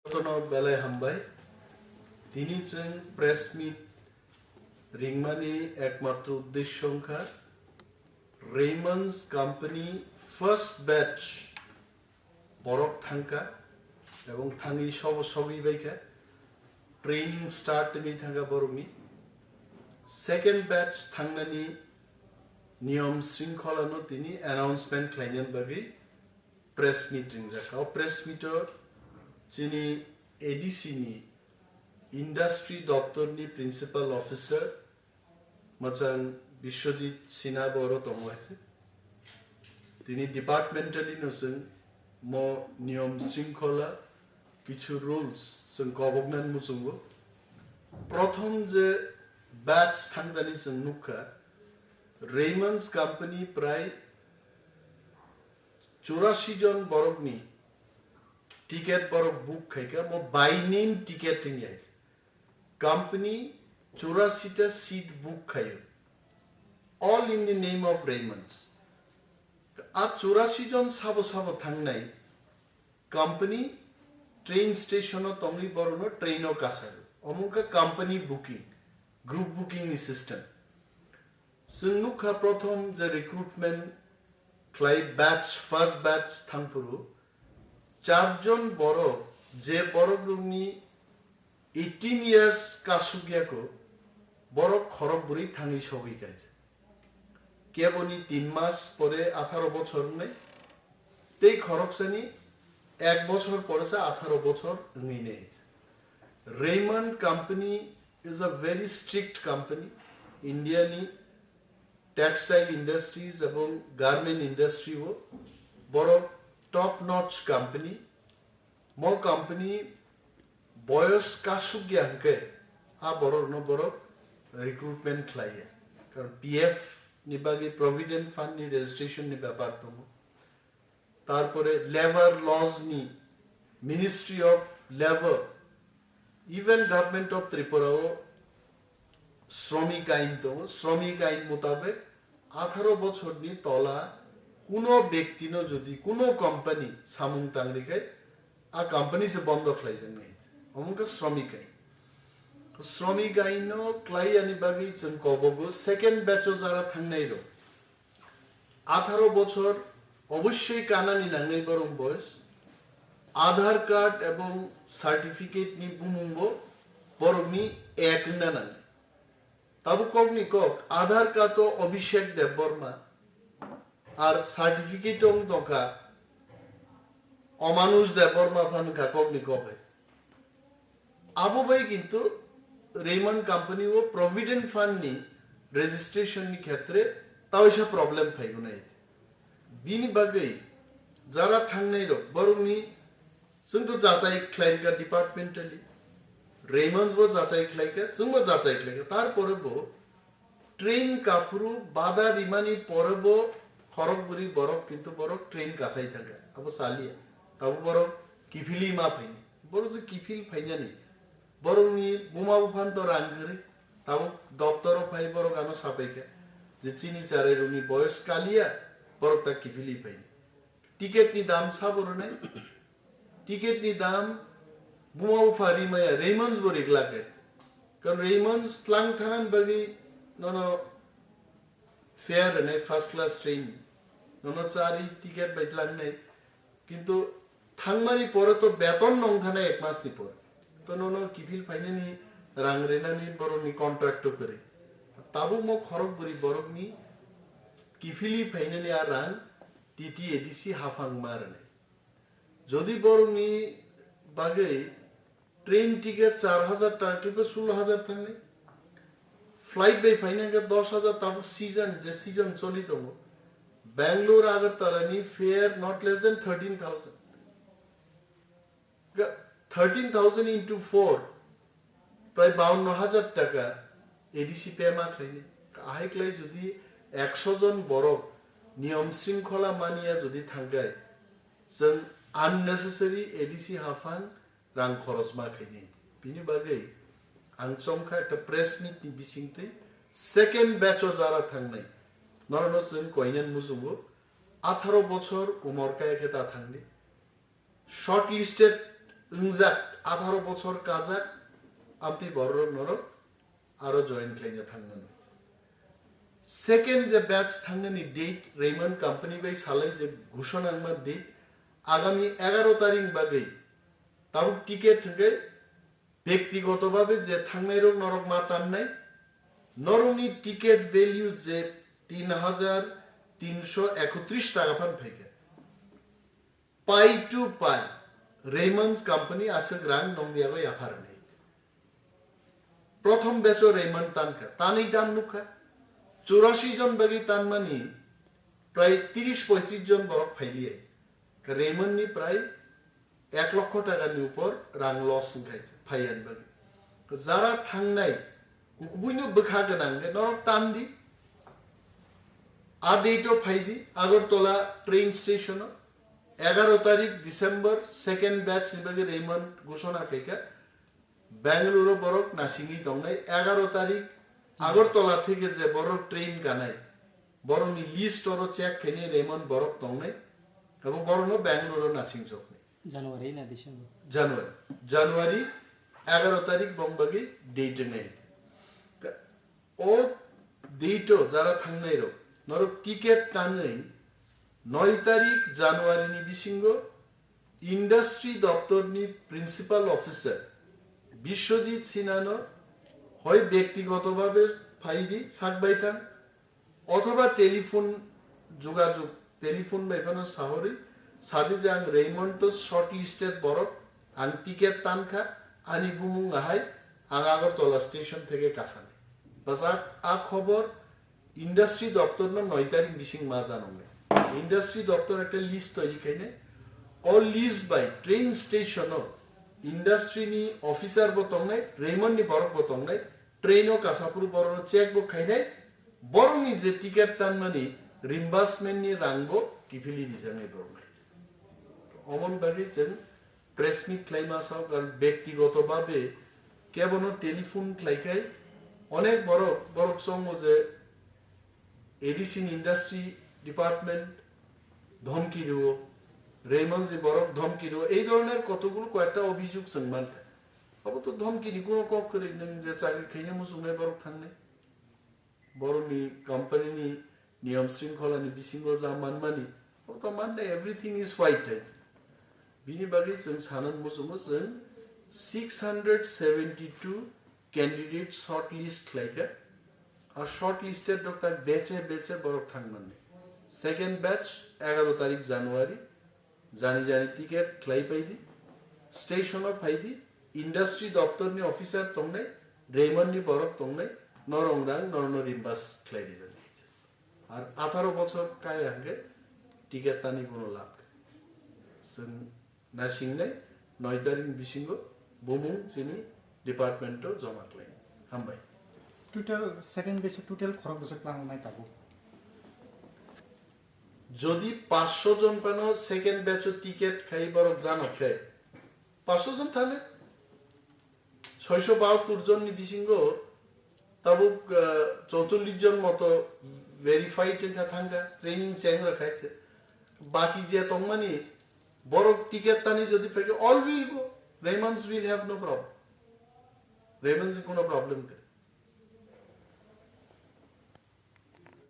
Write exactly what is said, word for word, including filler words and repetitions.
Jotono belai hambai. Tini chwng press meet ringmani ekmatro uddesyo wngkha Raymond's company first batch borok thangkha ebong thangwi sobo sogwi baikha, training start wngwi thangkha borokni. Second batch thangnani niyom shringkholano tini announcement khlainani bagwi press meet ringjak. O press meet o chini A D C ni industry doptor ni principal officer mwchang Biswajit Sinha bo oro tongo hai se. Tini departmentally no chwng mo niyom shringkhola kichu rules chwng koboknani muchungo. Prothom je batch thangdani chwng nukha, Raymond's company prai churasi jon borokni ticket borok book khaikha, mo by name ticket wngya. Company churasi ta seat book khaio, all in the name of Raymond's. A churasi jon sabo sabo thangnai company train station o tongwi borokno train o kasaro. Omo wngkha company booking, group booking ni system. Chwng nukha prothom je recruitment khlai batch, first batch thangphuru charjon borok, je borok rokni eighteen years kasuk yako, borok khorok bwrwi thangwi sogwi kaisa. Keboni tin mas pore atharo bochor wngnai, tei khoroksani ek bochor pore se atharo bochor wngwi nai. Raymond company is a very strict company. India ni textile industries ebong garment industry o borok top notch company. Mo company boyos kasuk ya hwnkhe a borok no borok recruitment khlaiya. Karon P F ni bagwi provident fund ni registration ni bepar tongo. Tarpore labour laws ni, Ministry of Labour, even Government of Tripura o Shramik Ain tongo. Shramik Ain mutabek atharo bochor ni tola kuno bekti no jodi kuno company samung tangri khai a company se bondo khlai jaknai. Omo wngkha Shramik Ain. Shramik Ain no klai yani bagwi chwng kobogo second batch o jara thangnai rok. Atharo bochor obossoi kanani nangnai borok boyos. Aadhaar card ebong certificate ni bumung bo borok ni ek wngna nangnai. Tabuk kok ni kok, Aadhaar card o Abhishek Debbarma, ar certificate o wng tongkha Omanush Debbarma phan wngkha kok ni kok hai. Abo bai kintu Raymond company o provident fund ni registration ni khetre taoisa problem phaigonai. Bini bagwi jara thangnai rok borokni chwng to jachai khlaikha departmentally, Raymonds bo jachai khlaikha, chwng bo jachai khlaikha, tarpore bo train kaphuru bada rimani pore bo khorok bwrwi borok kintu borok train kasai thangkha, abo chaliya. Tabuk borok kiphilwi ma phaini. Borok je kiphil phainani, borokni buma buphan to rang kwrwi. Tabuk doptoro phai borok ano sapaikha je chini charairokni boyos kaliya, borok ta kiphilwi phaini. Ticket ni dam sabo rwnai? Ticket ni dam buma bupha rimaya, Raymonds bo riglak hai. Karon Raymonds tlang thanan bagwi nono fare rwnai first class train. Nono chari ticket bai tlangnai. Kintu thangmani pore to beton nong thanai ek mas ni pore. To nono kiphil phainani rang rinani borokni contract to kwrwi. Tabuk mo khorok bwrwi borokni kiphilwi phainani a rang T T A D C haphang ma rwnai. Jodi borokni bagwi train ticket char hajar taka twibo sulo hajar thangnai. Flight bai phaina hwnkhe dos hajar tabuk season, je season choli tongo. Bangalore Agartala ni fare not less than thirteen thousand. Ga-, thirteen thousand into four, prai bawanno hajar taka A D C pay ma khlainai. Ahai klai jodi ekso jon borok niyom shringkhola maniya jodi thangkhai, chwng unnecessary A D C haphang rang khorosma khainai. Bini bagwi ang chongkha ekta press meet ni bisingtwi second batch o jara thangnai. Norokno chwng koinani muchungo atharo bochor umor kaya khe ta thangdi. Shortlisted wngjak atharo bochor kajak, amtwi bororok norok aro join khlaina thangmani. Second je batch thangnani date Raymond company bai salai je ghushona wngma date, agami egaro tarik bagwi tabuk ticket hwnkhe byaktigoto babe je thangnairok norok ma tannai, norokni ticket value je tin hajar tinsho ekotris taka phan phaikha. Pai to pai, Raymond's company aswk rang nongni yago yapharnai. Prothom batch o Raymond tankha, tanwi tam nukha. Churashi jon bagwi tanmani prai tiris poitris jon borok phailiya. Raymond ni prai ek lokho taka ni upor rang loss wngkhai phaiyan bagwi. Jara thangnai, kubuino bwkha gwnang khe norok tan di. A date o phai di, Agartala train station o. Egaro tarik December second batch ni bagwi Raymond ghoshona khaikha. Bangalore o borok nasingwi tongnai, egaro tarik Agartala theke je borok train kanai, borokni list oro check khainai Raymond borok tongnai, abo borokno Bangalore o nasingjoknai. January na December? January. January egaro tarik bong bagwi date wngnai. O date o jara thangnai rok, norok ticket tanwi noi tarik January ni bisingo industry doptor ni principal officer Biswajit Sinha no hoi byaktigoto babe phai di sak bai thang, othoba telephone jogajog, telephone bai phano sahori, sadi je ang Raymond to shortlisted borok, ang ticket tankha, ani bumung ahai, ang Agartala station theke kasani. Bwsak a khobor industry doptor no noi tarik bising ma janoknai. Industry doptor ekta list toiri khainai, o list bai train station o industry ni officer bo tongnai, Raymond ni borok bo tongnai, train o kasaphuru borok no check bo khainai, borok ni je ticket tanmani reimbursement ni rang bo kiphilwi rijaknai borok nai. Omon bagwi chwng press meet khlaima sao, karon byaktigoto babe kebono telephone khlaikhai onek borok, borok chongo je A D C ni industry department dhomki rwo, Raymond ni borok dhomki rwo, ei dhoroner kotokgulo koyekta obhijog chwng mankha. Abo to dhomki ni kuno kok kwrwi, nwng je chakri khaina muchungnai borok thangnai. Borokni company ni niyom shringkhola ni bisingo ja manmani, abo to manna everything is white hai. Bini bagwi chwng sana muchungo chwng six hundred seventy two candidate shortlist khlaikha. A shortlisted rok ta beche beche borok thangmani. Second batch egaro tarik January. Jani jani ticket khlai pai di, station o phai di, industry doptor ni officer tongnai, Raymond ni borok tongnai, norok rang norokno reimburse khlai rijak nai. Ar atharo bochor kaya hwnkhe ticket tani kuno labh kha. Chwng nasingnai noi tarik ni bisingo bumung chini department o joma khlai. Hambai. Total second batch o total khorok bwswk tlang nai tabuk? Jodi paanch sho jon phano second batch o ticket khai borok jana khe, paanch sho jon thane, soi sho bahattor jon ni bisingo tabuk, ah, chouchollish jon moto verified wngkha thangkha, training cheng rwkha se. Baki je tongmani borok ticket tani jodi phaikhe, all will go. Raymond's will have no problem. Raymond's ni kuno problem kwrwi.